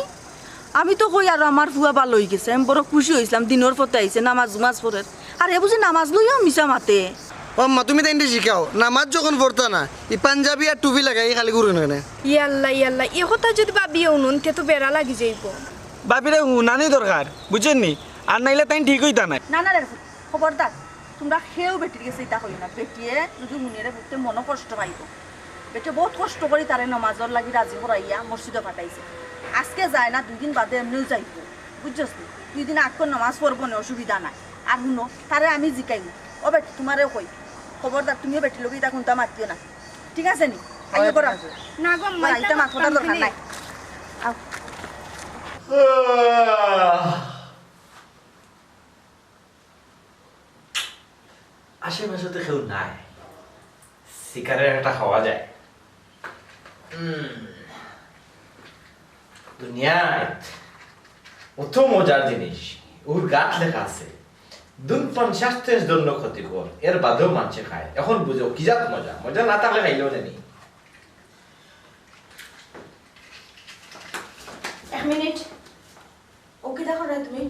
আমি তো কই আরো আমার ফুয়া ভালা অইগেছে, আমি বড় খুশি অইছলাম, দিনর পথে আইছে, নামাজ উমাজ পড়ের। আর হে বুঝি নামাজ লইয়াও মিছা মাতে। ও আম্মা, তুমি তাইনরে জিকাও, নামাজ যখন পড়তা না, ই পাঞ্জাবি আর টুপি লাগাই খালি ঘুরইন কেনে? ইয়া আল্লাহ, ইয়া আল্লাহ, ই কথা যুদি ভাবিয়ে হুনইন, তে তো বেড়া লাগি যাইবো। ভাবিরে হুনানি দরকার, বুঝছইন নি? আর নাইলে তাইন ঠিক অইতা নায়। না, না রে, খবরদার, তুমরা কেউ বেটির গেছে ইতা কইও না। বেটিয়ে যুদি হুনে রে, বেটিয়ে মনো কষ্ট পাইবো। বেটিয়ে বউত কষ্ট করি তারে নমাজর লাগি রাজি করাইয়া মসজিদো পাঠাইছে। আজকে যায় না, দুইদিন বাদে এমনেউ যাইবো, বুঝছস নি? দুইদিন আগ করি নমাজ পড়বো নে, অসুবিধা নাই। আর হুনো, তারে আমি জিকাইমু। ও বেটি, তুমারেও কই, খবরদার, তুমিও বেটির লগে ইতা কুনতা মাতিও না, ঠিক আছে নি? আইও ঠিক আছে। না গো আম্মা, ইতা মাত কথার দরকার নাই। আও। আহ। আশেপাশে তো কেউ নাই, সিগারেট একটা খাওয়া যায়। উম, দুনিয়াত অত মজার জিনিস, অউর গাত লেখা আছে, ধূমপান স্বাস্থ্যের জন্য ক্ষতিকর, এর বাদেও মানষে খায়। এখন বুঝো কি জাত মজা, মজা না থাকলে খাইলেও জানি। এক মিনিট। ও কিতা কররায় তুমি?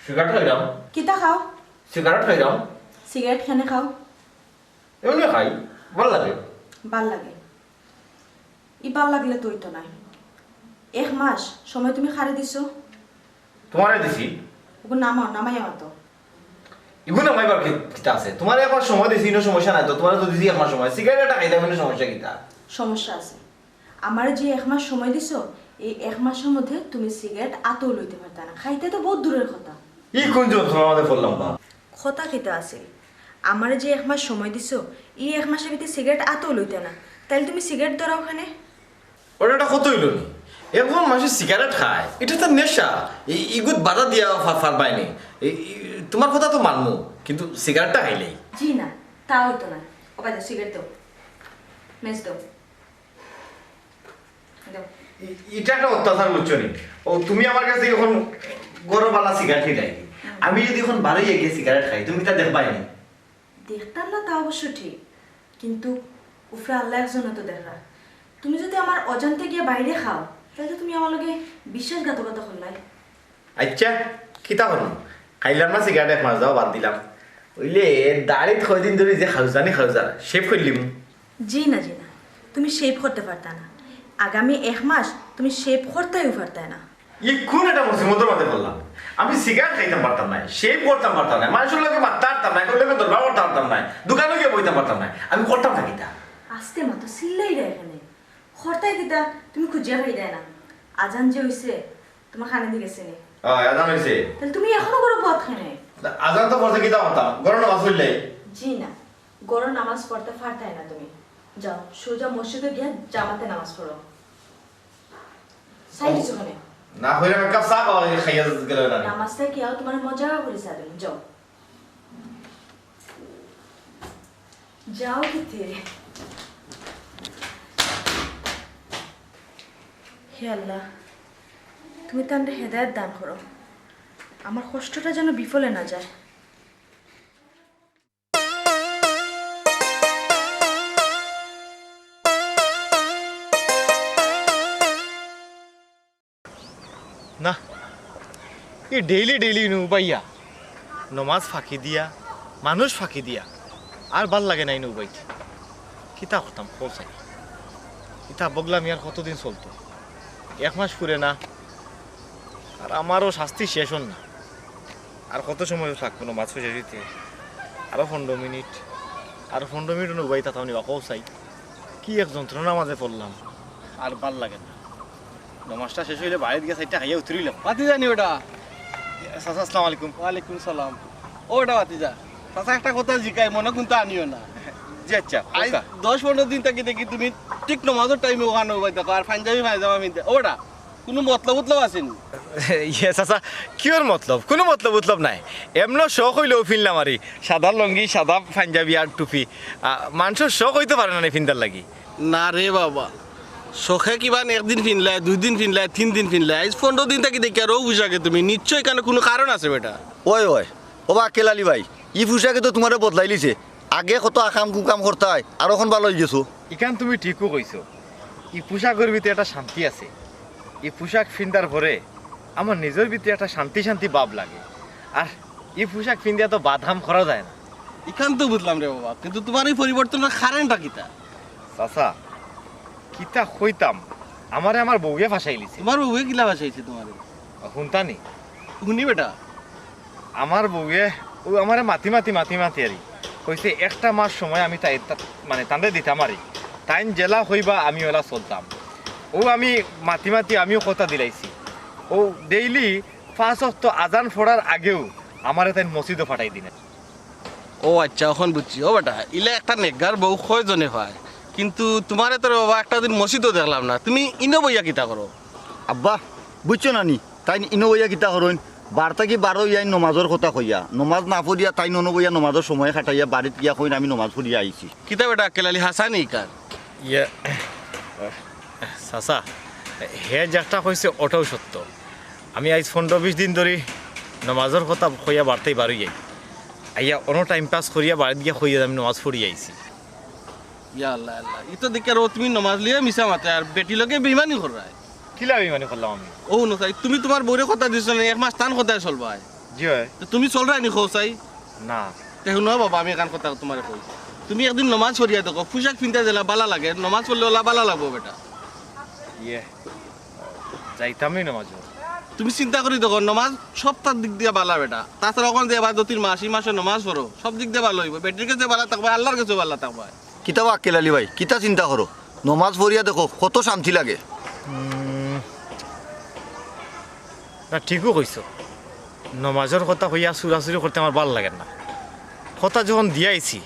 সিগারেট খাইরাম। কিতা খাও? সিগারেট খাইরাম। সিগারেট কেনে খাও? এমনে খাই, ভালা লাগে। ভালা লাগে? ই ভালা লাগলে তো অইতো নায়। এক মাস সময় তুমি কারে দিছো? তুমারে দিছি। ওগু নামাও, নামাইয়া মাতো। ইগু নামাইবার কি, কিতা আছে? তুমারে এক মাস সময় দিছি, ইনো সমস্যা নাই তো। তুমারে তো দিছি এক মাস সময়। সিগারেট একটা খাইতাম, ইনো সমস্যা কিতা? সমস্যা আছে। আমারে যে এক মাস সময় দিছো, এই এক মাসর মধ্যে তুমি সিগারেট আতও লইতে পারতা না, খাইতে তো বউত দূরর কথা। ই কুন যন্ত্রণার মাঝে পড়লাম বা? কথা কিতা আছিল? আমারে যে এক মাস সময় দিছো, ই এক মাসর ভিতরে সিগারেট আতও লইতা না, তাইলে তুমি সিগারেট ধরাও কেনে? ওটা একটা কথা অইলো নি? একজন মানষে সিগারেট খায়, ইটা তো নেশা। ই-, ইগুত বাধা দিয়া ফা-, ফারবায় নি। ই-, ই-, তুমার কথা তো মানমু, কিন্তু সিগারেটটা খাইলেই। জি না, তা অইতো না। ও বাদ দেও, সিগারেট দেও, ম্যাচ দেও। দেও। ই-, ইটা একটা অত্যাচার, বুঝছো নি? ও, তুমি আমার গেছে অখন গরম বালা সিগারেট নিলায়। আমি যদি অখন বারইয়া গিয়া সিগারেট খাই, তুমি ইতা দেখবায় নি? দেখতাম না, তা অবশ্য ঠিক, কিন্তু উপরে আল্লাহ একজনে তো দেখরা। তুমি যদি আমার অজান্তে গিয়া বাইরে খাও, তাইলে তো তুমি আমার লগে বিশ্বাসঘাতকতা করলায়। আইচ্ছা, কিতা করমু? খাইলাম না সিগারেট এক মাস, যাও বাদ দিলাম। অইলে দাড়িত কয়দিন ধরি যে খাউজানি খাউজার, শেভ করিলিমু। জি না, জি না, তুমি শেভ করতে পারতা না। আগামী এক মাস তুমি শেভ করতেও পারতায় না। ই কুন একটা মুসিবতর মাঝে পড়লাম? আমি সিগারেট খাইতাম পারতাম নায়, শেভ করতাম পারতাম নায়, মানষর লগে মাততাম পারতাম নায়, কেউর লগে দরবার করতাম পারতাম নায়, দোকানো গিয়া বইতাম পারতাম নায়, আমি করতাম না কিতা? আস্তে মাতো, চিল্লাইরায় কেনে? করতায় কিতা? তুমি খুঁজিয়া পাইরায় না। আজান যে অইছে, তুমার কানেদি গেছে নি? অয়, আজান অইছে। তাইলে তুমি অখনো ঘরো বওয়াত কেনে? আজান তো পড়ছে, কিতা করতাম? ঘরো নামাজ পড়িলাই। জি না, ঘরো নামাজ পড়তে পারতায় না তুমি। যাও, সোজা মসজিদো গিয়া জামাতে নামাজ পড়ো। চাই কিছু কেনে? না অইলে এক কাপ চা খাওয়া, খাইয়া গেলে না। নামাজটা কি আর তুমার মজা করি চা দিমু? যাও। যাও কিতে। হে আল্লাহ, তুমি তানরে হেদায়েত দান করো, আমার কষ্টটা যেন বিফলে না যায়। না, ই ডেইলি ডেইলি ইনো উবাইয়া, নমাজ ফাঁকি দিয়া, মানুষ ফাঁকি দিয়া, আর ভালা লাগে না ইনো উবাইতে। কিতা করতাম কও চাই? ইতা বগলা মিয়ার কতদিন চলতো? এক মাস ফুরে না, আর আমারও শাস্তি শেষ অর না। আর কত সময় থাকবো নমাজ শেষ অইতে? আরো পনরো মিনিট, আরো পনরো মিনিট ইনো উবাইতা থাকতাম নি বা কও চাই। কি এক যন্ত্রণার মাঝে পড়লাম, আর ভালা লাগে না। নমাজটা শেষ অইলে বাড়িত গিয়া চাইরটা খাইয়া উতরিলাম। ভাতিজা নি ওটা? চাচা, আসসালামু আলাইকুম। ওয়ালাইকুম সালাম। ও ওটা ভাতিজা, চাচা একটা কথা জিকাই, মনো কুন্তা আনিও না। জি আচ্ছা, আইজ ওকা। দশ পনরো দিন থাকি দেখি তুমি ঠিক নমাজর টাইমে অখানো উবাই থাকো, আর পাঞ্জাবি পায়জামা পিন্দে। ও ওটা, কুনু মতলব উতলব আছে নি? ইয়ে চাচা, কিওর মতলব? কুনু মতলব উতলব নাই। এমনও শখ অইলেও পিনলাম আরি। সাদা লুঙ্গি, সাদা পাঞ্জাবি আর টুপি। আ, মানষর শখ অইতো পারে না নি পিন্দার লাগি। না রে বাবা, শখে কিবান একদিন পিনলায়, দুইদিন পিনলায়, তিনদিন পিনলায়, আইজ পনরো দিন থাকি দেখিয়ার অউ পোশাকে তুমি, নিশ্চয় ইখানো কুনু কারণ আছে বেটা। ওই, ওই, ও বা আক্কেল আলী ভাই, ই পোশাকে তো তুমারে বদলাইলিছে। আগে কত আকাম কুকাম করতায়, আর অখন ভালা অইগেছো। ইখান তুমি ঠিকউ কইছো, ই পোশাকর ভিতরে একটা শান্তি আছে। ই পোশাক পিন্দার পরে আমার নিজর ভিতরে একটা শান্তি শান্তি ভাব লাগে। আর ই পোশাক পিন্দিয়া তো বাদ কাম করা যায় না। ইখান তো বুঝলাম রে বাবা, কিন্তু তুমার ই পরিবর্তনর কারণটা কিতা? চাচা, কিতা কইতাম, আমারে আমার বউয়ে ফাঁসাইলিছে। তুমার বউয়ে কিলা ফাঁসাইছে তুমারে? হুনতা নি? হুনি বেটা। আমার বউয়ে অউ আমারে মাতি মাতি মাতি মাতি আরি কইছে, একটা মাস সময় আমি তাই, তা-, মানে, তানরে দিতাম আরি। তাইন যেলা কইবা আমি অলা চলতাম। অউ আমি মাতি মাতি আমিও কথা দিলাইছি। অউ ডেইলি পাঁচ ওয়াক্ত আজান পড়ার আগেউ আমারে তাইন মসজিদো পাঠাই দিন। ও আচ্ছা, অখন বুঝছি। ও বেটা, ইলা একটা নেকগার বউ কয়জনে পায়? কিন্তু তুমারে তো রে বাবা একটা দিন মসজিদো দেখলাম না, তুমি ইনো বইয়া কিতা করো? আব্বা, বুঝছো না নি? তাইন ইনো বইয়া কিতা করইন? বার থাকি বারইয়া নমাজর কথা কইয়া, নমাজ না পড়িয়া তাইন অনো বইয়া নমাজর সময় কাটাইয়া বাড়িত গিয়া কইন, "আমি নমাজ পড়িয়া আইছি।" কিতা বেটা আক্কেল আলী, হাছা নি ইখান? ইয়ে, চাচা, হে যেটা কইছে ওটাউ সত্য। আমি আইজ পনরো বিশ দিন ধরি নমাজর কথা কইয়া বাড়িত বারইয়াই। আইয়া অনো টাইম পাস করিয়া বাড়িত গিয়া কইয়া আমি নমাজ পড়িয়া আইছি। ইয়া আল্লাহ, আল্লাহ। ই তো দেখিয়ার অউ তুমি নমাজ লইয়া মিছা মাতে, আর বেটির লগে বেইমানি কররায়। কিলা বেইমানি করলাম আমি? অউ না চাই, তুমি তুমার বউরে কথা দিছো না, এক মাস তান কথায় চলবায়। জি অয়। তে তুমি চলরায় নি কও চাই? না। তে হুনো বাবা, আমি এখান কথা তুমারে কই। তুমি একদিন নমাজ পড়িয়া দেখো, পোশাক পিন্দিয়া যেলা ভালা লাগে, নমাজ পড়লে অলা ভালা লাগবো বেটা। ইয়ে, যাইতামই নমাজো। তুমি চিন্তা করি দেখো, নমাজ সবতার দিক দিয়া ভালা বেটা। তাছাড়া অখন যে এবাদতির মাস, ই মাসো নমাজ পড়ো, সব দিক দিয়া ভালা অইবো। বেটির গেছে ভালা থাকবায়, আল্লার গেছেও ভালা থাকবায়। কিতা বা আক্কেল আলী ভাই, কিতা চিন্তা করো? নমাজ পড়িয়া দেখো, কত শান্তি লাগে। উম, না, ঠিকউ কইছো। নমাজর কথা কইয়া চুরাচুরি করতে আমার ভালা লাগের না। কথা যখন দিয়া আইছি,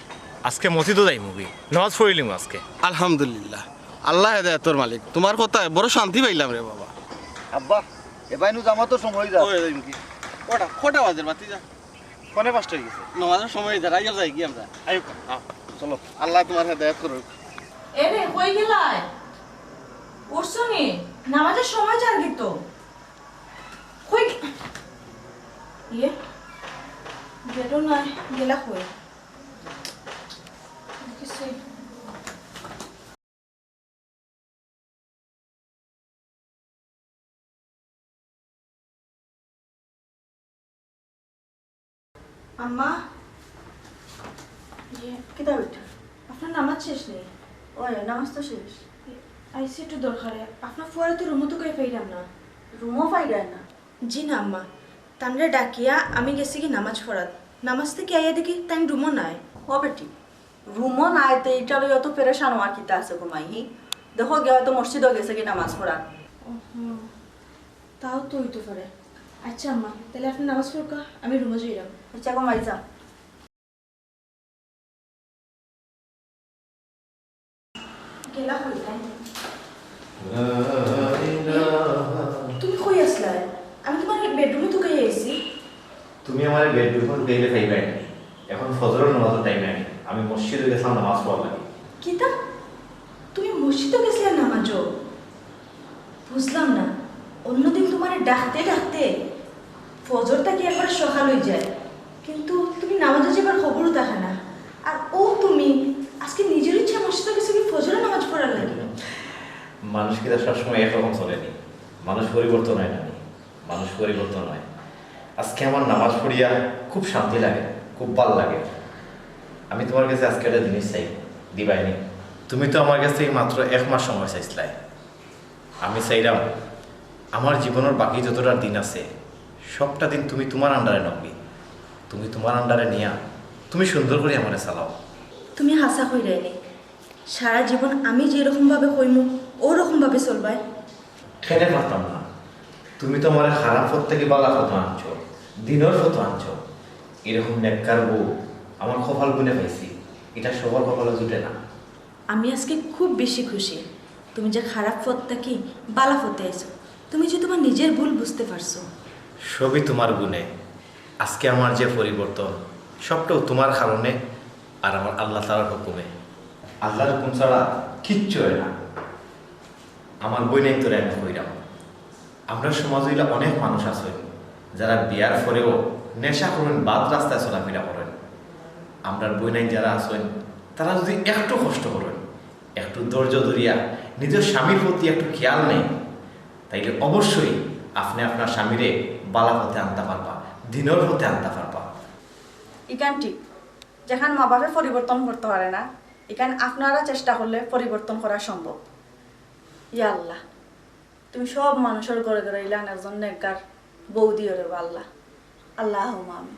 আজকে মসজিদো যাইমুগি, নমাজ পড়িলিমু আজকে। আলহামদুলিল্লাহ, আল্লাহ হেদায়েতর মালিক। তুমার কথায় বড় শান্তি পাইলাম রে বাবা। আব্বা, এবাইনু জামাতর সময় অই যার। অই যাইমুগি। কটা, কটা বাজের বাতি যা? পৌনে পাঁচটা অই গেছে। নমাজর সময় অই যার, আইও যাইগি আমরা। আইও। হ্যাঁ, চলো। আল্লায় তুমার হেদায়েত করুক। এরে, কই গেলায়? উঠছো নি? নমাজর সময় যারগি তো। কই গে-, ইয়ে, বেডো নাই, গেলা কই? দেখি। আম্মা, ইয়ে, কিতা বেটা? আপনার নামাজ শেষ নি? ওই, নামাজ তো শেষ। আইছি একটু দরকারে। আপনার ফুয়ারে তো রুমো তুকাই পাইরাম না। রুমো পাইরায় না? জি না আম্মা, তানরে ডাকিয়া আমি গেছিগি নামাজ পড়াত। নামাজ থাকি আইয়া দেখি তাইন রুমো নাই। ও বেটি, রুমো নাই তে ইটা লইয়া অত পেরেশান অওয়ার কিতা আছে গো মাই, হি? দেখো গিয়া হয়তো মসজিদো গেছেগি নামাজ পড়াত। ও, হুম, তাও তো অইতো পারে। আচ্ছা আম্মা, তাইলে আপনে নামাজ পড়উক্কা, আমি রুমো যাইরাম। আচ্ছা গো মাই, যা। গেলা কই তাইন? তুমি কই আছলায়? আমি তুমারে বেডরুমো তুকাই আইছি। তুমি আমারে বেডরুমো তুকাইলে পাইবায় নি। এখন ফজরর নামাজর টাইম নাই, আমি মসজিদো গেছিলাম নামাজ পড়ার লাগি। কিতা? তুমি মসজিদো গেছিলায় নামাজো? বুঝলাম না, অন্যদিন তুমারে ডাকতে ডাকতে ফজর থাকি একবারে সকাল অই যায়, কিন্তু তুমি নামাজো যাইবার খবরও থাকে না। আর অউ তুমি আজকে নিজর ইচ্ছায় মসজিদো গেছো কি ফজরর নামাজ পড়ার লাগি? মানুষ কিতা সবসময় একরকম চলে নি? মানুষ পরিবর্তন অয় না নি? মানুষ পরিবর্তন অয়। আজকে আমার নামাজ পড়িয়া খুব শান্তি লাগে, খুব ভালা লাগে। আমি তুমার গেছে আজকে একটা জিনিস চাই, দিবায় নি? তুমি তো আমার গেছ থাকি মাত্র এক মাস সময় চাইছলায়। আমি চাইরাম, আমার জীবনর বাকি যতটা দিন আছে, সবটা দিন তুমি তুমার আন্ডারে নেওগি। তুমি তুমার আন্ডারে নিয়া তুমি সুন্দর করি আমারে চালাও। তুমি হাছা কইরায় নি, সারা জীবন আমি যেরকম ভাবে কইমু, অউ রকম ভাবে চলবায়? কেনে পারতাম না? তুমি তো আমারে খারাপ পথ থাকি ভালা পথো আনছো, দিনর পথো আনছো। এরকম নেককার বউ আমার কপাল গুনে পাইছি, ইটা সবার কপালো জুটে না। আমি আজকে খুব বেশি খুশি, তুমি যে খারাপ পথ থাকি ভালা পথে আইছো, তুমি যে তুমার নিজর ভুল বুঝতে পারছো। সবই তুমার গুনে। আজকে আমার যে পরিবর্তন, সবটাউ তুমার কারণে আর আমার আল্লাহ তাআলার হুকুমে। আল্লাহর হুকুম ছাড়া কিচ্ছু অয় না। আমার বইনাইন্তরে আমি কইরাম, আমরার সমাজো ইলা অনেক মানুষ আছইন, যারা বিয়ার পরেও নেশা করইন, বাদ রাস্তায় চলাফিরা করইন। আমরার বইনাইন যারা আছইন, তারা যুদি একটু কষ্ট করইন, একটু ধৈর্য ধরিয়া নিজর স্বামীর প্রতি একটু খেয়াল নেইন, তাইলে অবশ্যই আপনে আপনার স্বামীরে ভালা পথে আনতা পারবা, দিনর পথে আনতা পারবা। ইখান ঠিক, যেখান মা বাপে পরিবর্তন করতা পারে না, ইখান আপনারা চেষ্টা করলে পরিবর্তন করা সম্ভব। ইয়া আল্লাহ, তুমি সব মানুষর ঘরে ঘরে ইলান একজন নেককার বউ দিও রে বা আল্লাহ। আল্লাহুম্মা আমিন।